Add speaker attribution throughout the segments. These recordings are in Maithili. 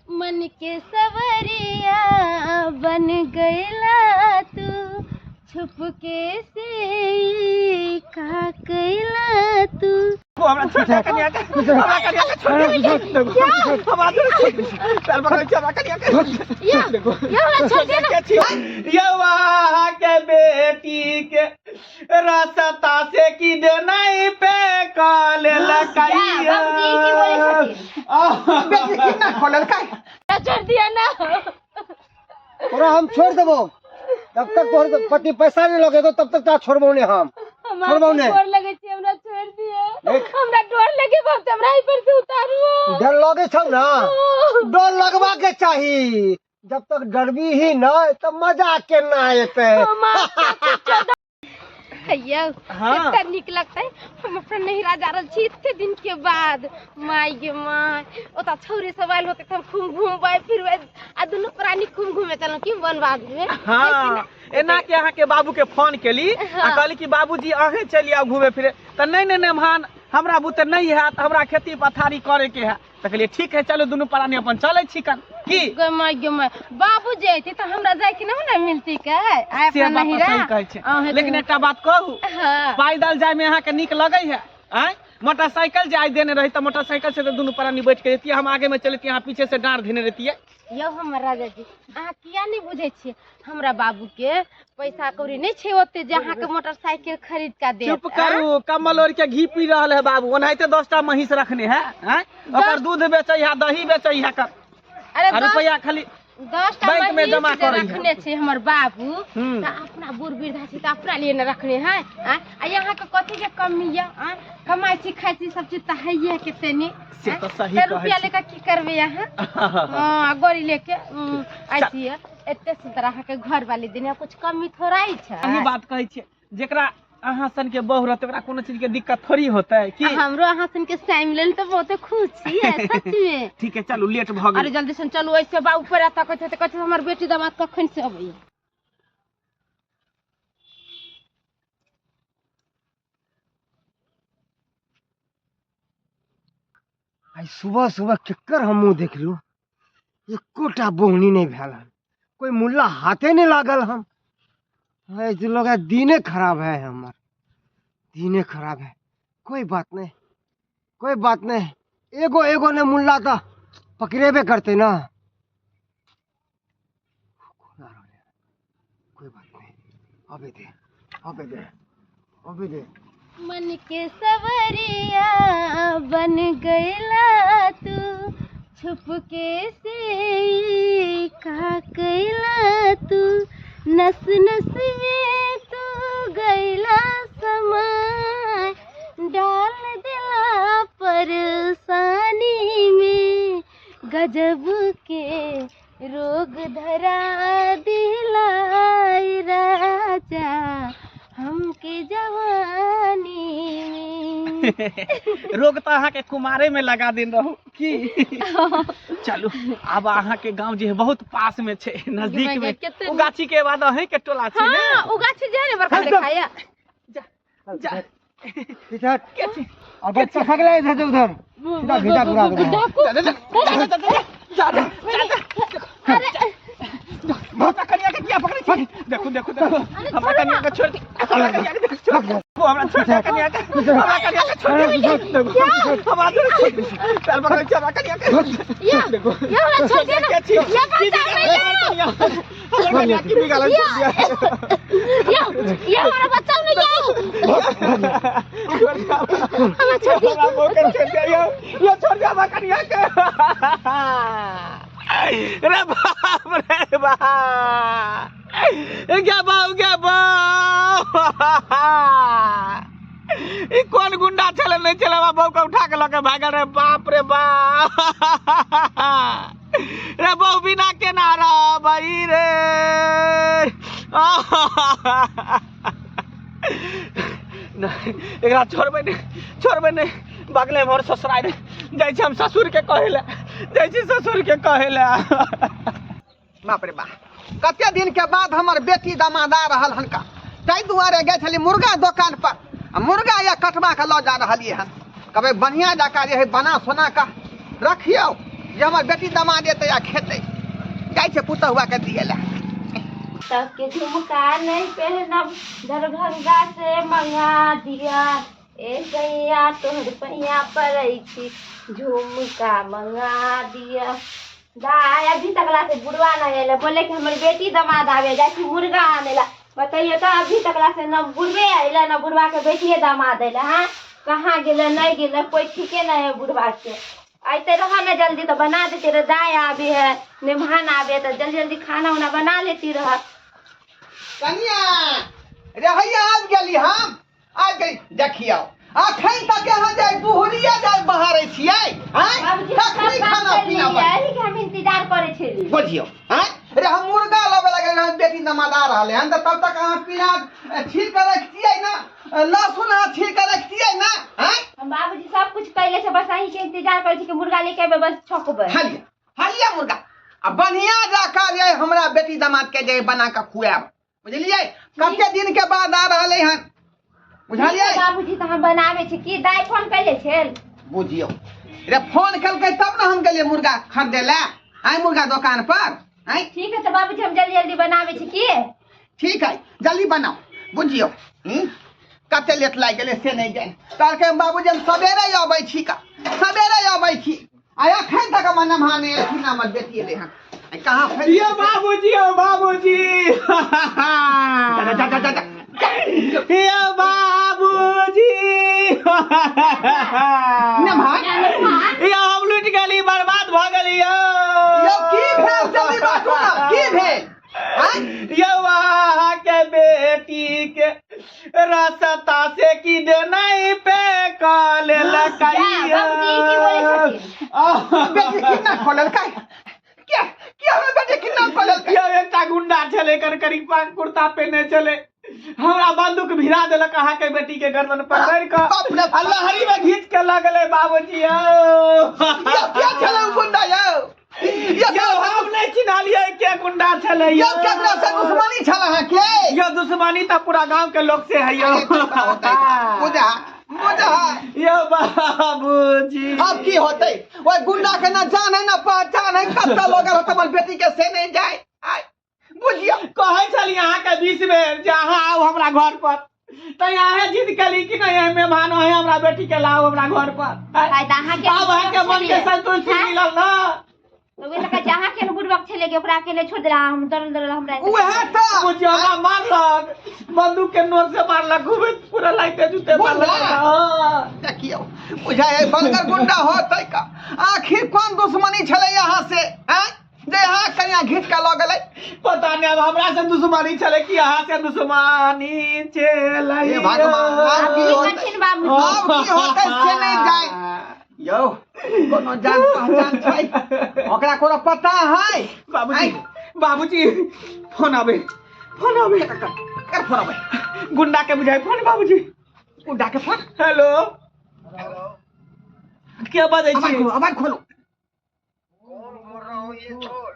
Speaker 1: मन के सवरिया बन गईला तू, छुपके से का कैला तू।
Speaker 2: हमरा छोड़ दे कनिया के, हमरा कनिया के छोड़ दे। देखो हमरा छोड़ दे, पैर पकड़ के हमरा कनिया के।
Speaker 1: या
Speaker 2: देखो
Speaker 1: या हमरा छोड़ दे ना।
Speaker 2: यवा के बेटी के रास्ता से की देनाई पे कॉल लकाइया।
Speaker 1: बाबूजी, की बोलै छथिन?
Speaker 2: बेटी की ना खोलल काय
Speaker 1: छोड़ दिया ना।
Speaker 3: तोरा हम छोड़ देबो जब तक तोहर पति पैसा नहीं लगेतो तब तक तोरा छोड़बो नहीं हम।
Speaker 1: हमरा
Speaker 3: छोड़बौ नहि।
Speaker 1: डर लगे छै, हमरा छोड़ दिए।
Speaker 3: देख।
Speaker 1: हमरा डर लगे बहुत, हमरा एहि पर से उतारू।
Speaker 3: डर लगे छौ ना? डर लगवा के चाही, जब तक डरबी ही न तब मजा केना एतै।
Speaker 1: यौ
Speaker 2: हाँ।
Speaker 1: कते नीक लगतै, हम अपना नैहरा जा रहल छी एते दिन के बाद। माय गे my, ओतऽ छौरी सब आयल होतै तऽ हम खूब घूमबै फिरबै आ दुनू प्राणी खूब घूमे चलहुँ की वनवास में।
Speaker 2: हाँ, एना के अहाँ के बाबू के फोन केली आ
Speaker 1: हाँ।
Speaker 2: कहली कि बाबूजी अहें चलि आउ घूमे फिरे, तऽ नहीं नहीं नहीं महान हमरा बुते नहीं हैत, हमरा खेती पथारी करे के है। तऽ कहलियै ठीक है चलू दुनू प्राणी अपन चलै छी कन की।
Speaker 1: गे my गे my, बाबू जे अयतै तऽ हमरा जाय के नहि ने मिलतै के आइ
Speaker 2: से
Speaker 1: अपना
Speaker 2: बात तऽ
Speaker 1: नैहरा।
Speaker 2: सही कहै छै,
Speaker 1: अहें
Speaker 2: लेकिन एकटा बात कहू,
Speaker 1: हाँ।
Speaker 2: पैदल जाय में अहाँके नीक लगै है? आँय, मोटरसाइकिल जे आइ देने रही तऽ मोटरसाइकिल से तऽ दुनू प्राणी बैठ के जैतियै, हम आगे में चलतियै, अहाँ पीछे से डाँड़ धेने रहितियै।
Speaker 1: यौ हमर राजा जी, अहाँ किया नहि बुझै छियै, हमरा बाबू के पैसा कौड़ी नहि छै ओते जे अहाँके मोटरसाइकिल खरीद के देत।
Speaker 2: चुप करू, कम्बल ओढ़ के घी पी रहल है बाबू, ओनाहिते 10टा महींस रखने है, आँय, ओकर दूध बेचै है, दही बेचै है कर।
Speaker 1: अरे
Speaker 2: आ रुपैआ खाली
Speaker 1: 10टा
Speaker 2: बैंक में
Speaker 1: महींस
Speaker 2: जमा
Speaker 1: जे
Speaker 2: करै है।
Speaker 1: रखने छै हमर बाबू,
Speaker 2: हम्म।
Speaker 1: तऽ अपना बूढ़ वृद्धा छै तऽ अपना लिए ने रखने है। आँय, आ यहाँ के कथी के कमी यऽ? आँय, कमाइ छी खाइ छी सब चीज तऽ हैये कते नीक।
Speaker 2: से तऽ सही
Speaker 1: तऽ
Speaker 2: कहै
Speaker 1: रुपया
Speaker 2: छी।
Speaker 1: लेके की करबै अहाँ? हाँ, गड़ी लेके, आइ छियै एते सुंदर अहाँके घर वाली देने, कुछ कमी थोड़ा ही छै।
Speaker 2: अही बात कहै छियै, जेकरा अहाँ सन के बहू रहतै ओकरा कोनो चीज के दिक्कत थोड़ी होतै की?
Speaker 1: हमरो अहाँ सन के सामि लेल तऽ बहुते खुश छियै सच में।
Speaker 2: ठीक है चलू, लेट भऽ गेल।
Speaker 1: अरे जल्दी से चलू, ऐसे बाबू पर आता कहै छै, कहै छै हमर बेटी दामाद कखन से अबैया।
Speaker 3: आइ सुबह सुबह केकर हम मुँह देखलू, एकोटा बोहनी नहीं भेल हन, कोई मुल्ला हाथे नहीं लागल हन। ऐसे लोग है, दिने खराब है हमर, दिने खराब है। कोई बात नहीं, कोई बात नहीं, एगो एगो ने मुल्ला तो पकड़ेबे करते ना। कोई बात नहीं, अबे दे, अबे दे, अबे दे।
Speaker 1: मन के सवरिया बन गईला तू, छुपके से का कैला तू, नस नस में तू गईला समाय, डाल दिला परेशानी में, गजब के रोग धरा दिला राजा हमके जवानी में।
Speaker 2: रोग तऽ अहाँके कुमारे में लगा दिन रहू की। चलू आब अहाँके गांव जे है बहुत पास में छै, नजदीक में।
Speaker 1: कते
Speaker 2: ओ गाछी के बाद अहीं के टोला छै ने?
Speaker 1: हाँ, ओ गाछी जे है ने बड़का देखाया।
Speaker 2: जा, जा।
Speaker 3: पीछे हट।
Speaker 2: के छी?
Speaker 3: और बच्चा फगले इधर से उधर। सीधा घिचा घुरा देबो।
Speaker 1: डाकू।
Speaker 2: जा, जा, जा, जा, जा, जा, जा, जा, जा। हमरा कनिया के किया पकड़ै छी? देखू, देखू, देखू। हमरा कनिया के छोड़ दे। हमरा कनिया के देखू, छोड़ दे। हमरा छोड़ दे कनिया के। हमरा कनिया के छोड़ दे। देखू, हमरा छोड़ दे। पैर पकड़ै छी हमरा कनिया के।
Speaker 1: या,
Speaker 2: देखू।
Speaker 1: या हमरा छोड़ दे ना।
Speaker 2: के छी?
Speaker 1: या
Speaker 2: की
Speaker 1: बच्चा
Speaker 2: बिगाड़ल
Speaker 1: नहीं
Speaker 2: कनिया? हमरा कनिया की बिगाड़ल छोड़ दिया?
Speaker 1: या, या हमरा बच्चा नहीं जाओ।
Speaker 2: छोड़ दे।
Speaker 1: हमरा छोड़ दे।
Speaker 2: हमरा बहू के छोड़ दे। यो, यो छोड़ दे हमरा कनिया के। रे बाप रे बाप, गे बाबू गे बाबू, ई कोन गुंडा छलै नहि छलै, हमरा बहू के उठा के लऽ के भागल। रे बाप रे बाप, रे बहू बिना केना रहबै रे। नहि, एकरा छोड़बै नहि, छोड़बै नहि। बगले हमर ससुरारि जाइ छी, हम ससुर के कहै लए जाइ छी, ससुर के कहै लए।
Speaker 4: बाप रे बाप, कते दिन के बाद हमर बेटी दमाद आ रहल हनका, ताहि दुआरे गेल छली मुर्गा दोकान पर आ मुर्गा या कटवा के लऽ जा रहलियै हन। कहबै बढ़िआँ जकाँ जे है बना सोना कऽ रखियौ। जे हमर बेटी दमाद एतै आ खेतै। जाइ छै पुतहुआ के दिए लए।
Speaker 1: तक झुमका नहीं पहनब, दरभंगा से मंगा दिया। ए सैया तोहर पैया पड़ै छी, झुमका मंगा दिया। दाय अभी तक ला से बुढ़वा नहीं अयलै, बोले कि हमर बेटी दमाद आवे जाइ छी मुर्गा आने ला। बतैयो तऽ अभी तक ला से न बुढ़वे अयलै न बुढ़वा के बेटिए दमाद अयलै। हाँ, कहाँ गेलै नहीं गेलै कोई ठीके नहीं है बुढ़वा के। अयते रह ने जल्दी तऽ बना देती रह। दाय आबे है, मेहमान आबे तऽ जल्दी जल्दी खाना उना बना लेती रह।
Speaker 4: कनिया रे, हैया आबि गेली, हम आबि गेली। देखियौ अखन तक अहाँ जे बुहरिया जाय बहारै छियै आँय,
Speaker 1: बाबूजी
Speaker 4: तखनी
Speaker 1: सब काम
Speaker 4: खाना
Speaker 1: कर
Speaker 4: पीना
Speaker 1: लियै,
Speaker 4: बन
Speaker 1: एही के हम इंतजार करै छलियै।
Speaker 4: बुझियौ आँय रे, हम मुर्गा लबे लगल रहै, बेटी दमाद आ रहलै हन, तऽ तब तक अहाँ प्याज छील कऽ रखतियै ने, लहसुन अहाँ छील कऽ रखतियै ने आँय।
Speaker 1: हम बाबूजी सब कुछ कैले छै, बस अहीं के इंतजार करै छी कि मुर्गा लेके एबै, बस छकबै।
Speaker 4: हलिया हलिया मुर्गा आ बढ़िया जकाँ जे हमरा बेटी दमाद के जे बना कऽ खुआएब, बुझलियै? कते दिन के बाद आ रहलै हन, बुझलियै?
Speaker 1: बाबूजी तऽ हम बनाबै छी। की दाइ फोन कैले छल?
Speaker 4: बुझियौ रे, फोन केलकै तब ने हम गेलियै मुर्गा खरीदे लए आइ मुर्गा दोकान पर आइ।
Speaker 1: ठीक है तऽ बाबूजी हम जल्दी जल्दी बनाबै छी की।
Speaker 4: ठीक है, जल्दी बनाओ। बुझियौ कते लेट लागि गेलै से नहि जानि। कहलकै बाबूजी हम सवेरे अबै छी का, सवेरे अबै छी, आ एखन तक हमर नमहा नहि एलखिन, हमर बेटी एलै हन आइ कहाँ फैल।
Speaker 2: यो बाबूजी, यो बाबूजी,
Speaker 4: जा जा जा जा जा।
Speaker 2: यो बाबूजी।
Speaker 4: नमहा।
Speaker 2: यो हम लुटि गेली, बर्बाद भऽ गेली यो।
Speaker 4: यौ की भेल? जल्दी बाजू ने, की भेल आँय?
Speaker 2: यौ अहाँके बेटी के रास्ता से की देनाइ पे कऽ लेलकै।
Speaker 1: जा, बाबूजी, ई की बोलै छथिन?
Speaker 4: बेटी कितना खोललकै? क्या क्या हमरा बेटी कितना खोललकै?
Speaker 2: यौ एकटा गुंडा छलै, करकरी पान कुर्ता पहिने छलै, हमरा बंदूक भिड़ा देलक अहाँके बेटी के गर्दन पकड़ि कऽ
Speaker 4: बाप रे
Speaker 2: आ लहरी में घीच के लऽ गेलै बाबूजी यौ।
Speaker 4: यौ क्या छलै उ गुंडा यौ? यौ
Speaker 2: यौ हम नहि चिन्हलियै के गुंडा छलै
Speaker 4: यौ केकरा से दुश्मनी छल अहाँके?
Speaker 2: यौ दुश्मनी तऽ पूरा गांव के लोग से है यौ।
Speaker 4: बुझा बुझा।
Speaker 2: यौ बाबूजी,
Speaker 4: अब की होतै? ओहि गुंडा के ना जान है ना पहचान है, कतऽ लगल होतै हमर बेटी के से नहीं जाए आय। बुझियौ
Speaker 2: कहै छली अहाँके 20 बेर जे अहाँ आउ हमरा घर पर, तऽ अहाँ जिद केली कि नहि मेहमान है, हमरा बेटी के लाउ हमरा घर पर।
Speaker 1: आइ तऽ अहाँके
Speaker 2: आब अहाँके मन के संतुष्टि
Speaker 1: हाँ?
Speaker 2: मिलल ना?
Speaker 1: तऽ ओहि लऽ कहै छी अहाँके ने बुड़बक छलै कि ओकरा अकेले छोड़ि देला, हम दौड़ल दौड़ल हमरा एतऽ।
Speaker 4: उएह तऽ
Speaker 2: बुझियौ हमरा मारलक, बंदूक के नोक से मारलक, खूबे पूरा लाइटे जूते मारलक।
Speaker 4: गुंडा?
Speaker 2: हाँ।
Speaker 4: देखियौ बुझाइ है बनगर गुंडा होतै का। आखिर कोन दुश्मनी छलै यहाँ से आँय जे यहाँ कनिया घीच के लऽ गेलै?
Speaker 2: पता नहीं अब हमरा से दुश्मनी छलै कि अहाँ से दुश्मनी छलै।
Speaker 4: हे भगवान, आब की
Speaker 1: की
Speaker 4: होतै?
Speaker 1: करथिन बाबूजी?
Speaker 4: आब की होतै से नहि जाय। यौ कोनो जान पहचान छै ओकरा? कोनो पता है?
Speaker 2: बाबूजी, बाबूजी, फोन आबे, फोन आबे।
Speaker 4: कर फोन आबै?
Speaker 2: गुंडा के बुझाइ फोन बाबूजी।
Speaker 4: गुंडा के फोन।
Speaker 2: हेलो, के बजै
Speaker 4: आवाज
Speaker 2: छी?
Speaker 4: खोलो, आवाज खोलो।
Speaker 3: कौन बोल रहा हूँ ये छोड़,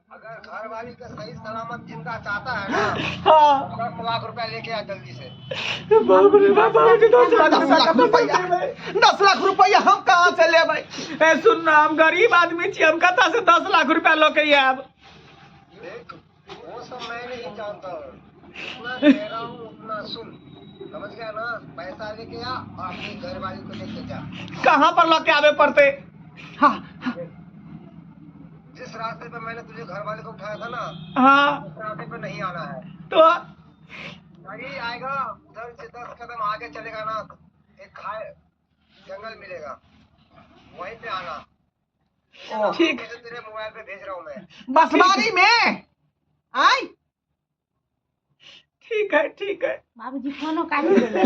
Speaker 3: अगर घर वाली का सही सलामत जिंदा चाहता है ना,
Speaker 2: हाँ,
Speaker 3: 10 लाख रुपया लेके आ जल्दी से।
Speaker 2: बाप रे बाप, बाबूजी 10 लाख
Speaker 4: 10 लाख
Speaker 2: रुपया?
Speaker 4: रुपया, 10 लाख रुपया हम कहाँ से लेबै?
Speaker 2: ए सुन ना, हम गरीब आदमी छी, हम कतऽ से 10 लाख रुपया लऽ के आयब?
Speaker 3: देख वो सब मैं नहीं जानता हूँ, जितना कह रहा हूँ उतना सुन, समझ गया ना? पैसा लेके आ और अपनी घर वाली को लेके जा।
Speaker 2: कहाँ पर लऽ के आबे पड़तै?
Speaker 4: हाँ।
Speaker 3: जिस रास्ते पे मैंने तुझे घर वाले को उठाया था ना,
Speaker 2: हाँ,
Speaker 3: उस रास्ते पे नहीं आना है।
Speaker 2: तो
Speaker 3: गाड़ी आएगा उधर से, 10 कदम आगे चलेगा ना, एक खाए जंगल मिलेगा, वहीं पे आना।
Speaker 2: ठीक।
Speaker 3: लोकेशन तेरे मोबाइल पे भेज रहा हूँ मैं।
Speaker 4: बसवारी में आय।
Speaker 2: ठीक है, ठीक है।
Speaker 1: बाबूजी फोनो काटि देलै।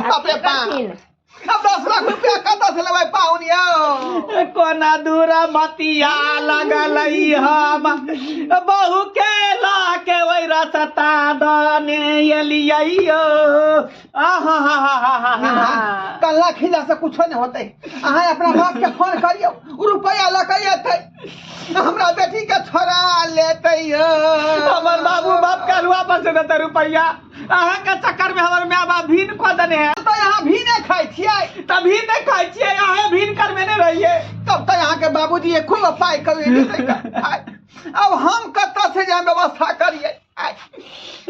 Speaker 4: बाप रे बाप, अब 10 लाख रुपया कतऽ से लेबै पाहुन यौ?
Speaker 2: कोना दूरा मतिया लगल हम बहु के लऽ के ओहि रसता दने एलियै यौ। आहा हा हा हा हा।
Speaker 4: कल्ला खिला से कुछो नहीं होतै। अहाँ अपना बाप के फोन करियौ, रुपया लऽ के एतै, हमरा बेटी के छोड़ा लेतै यौ।
Speaker 2: हमर बाबू बाप के अल्हुआ पर से देतै रुपैआ? अहाँके चक्कर में हमर माय बाप भीन कऽ देने है।
Speaker 4: तऽ यहाँ अहाँ भी नहि खाइ छियै?
Speaker 2: तभी नहि खाइ छियै, अहाँ भीन करबेने रहियै।
Speaker 4: तब तऽ अहाँके बाबूजी एको गो पाइ कमेने नहि आय। अब हम कतऽ से जाय व्यवस्था करियै? आय,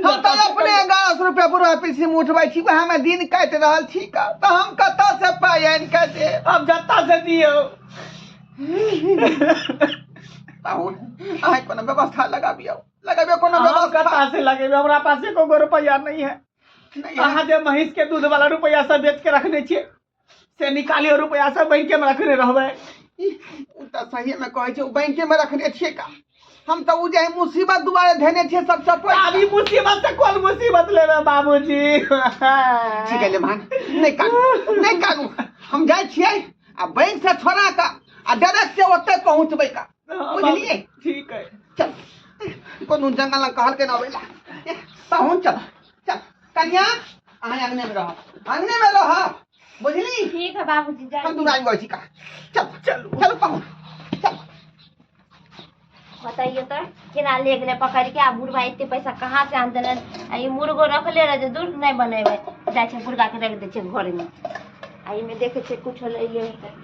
Speaker 4: हम तऽ अपने 1100 रुपया बुढ़ा पीसी मे उठबै छी, वएह मे दिन काटि रहल छी का, तऽ हम कतऽ से पाइ आनि कऽ देब?
Speaker 2: अब जत्ता से दियौ।
Speaker 4: पाहुन, अहाँ कोनो व्यवस्था लगाबियौ, लगाबियौ कोनो
Speaker 2: हम
Speaker 4: व्यवस्था।
Speaker 2: कतऽ से लगेबै? हमरा पास एको गो रुपैआ नहीं है।
Speaker 4: नहीं है।
Speaker 2: अहाँ जे महींस के दूध वाला रुपैआ सब बेच के रखने छियै से निकालियो, रुपैआ सब बैंके में रखने रहबै।
Speaker 4: ओ तऽ सहिए मे कहै छै, ओ बैंके मे रखने छियै का। हम तऽ ओ जे है मुसीबत दुआरे धेने छियै सब चपैत।
Speaker 2: अभी मुसीबत से कोन मुसीबत लेबै बाबूजी?
Speaker 4: ठीक है लेमान, नहि कानू, नहि कानू। हम जाइ छियै आ बैंक से छोड़ा कऽ आ डायरेक्ट से ओतऽ पहुँचबै का, बुझलियै?
Speaker 2: ठीक है।
Speaker 4: चल, कोनो जंगल लग कहलकै न अबै ला। पाहुन, चल चल। कन्या, अहाँ अंगने में रहब, अंगने में रहब, बुझली?
Speaker 1: ठीक है बाबूजी, जाइ।
Speaker 4: हम दुनू आबि गए छी का। चल।
Speaker 2: चलू।
Speaker 4: चलू पाहुन, चल।
Speaker 1: बताइए तऽ केना ले गेलै पकड़ के? आ बुढ़बा एते पैसा कहाँ से आनतै? आ ई मुर्गो रखले रहै छै, दूध नहि बनेबै। जाइ छै, मुर्गा के रखि दै छै घरमे। आ एहिमे देखै छियै, कुछो लैले होतै।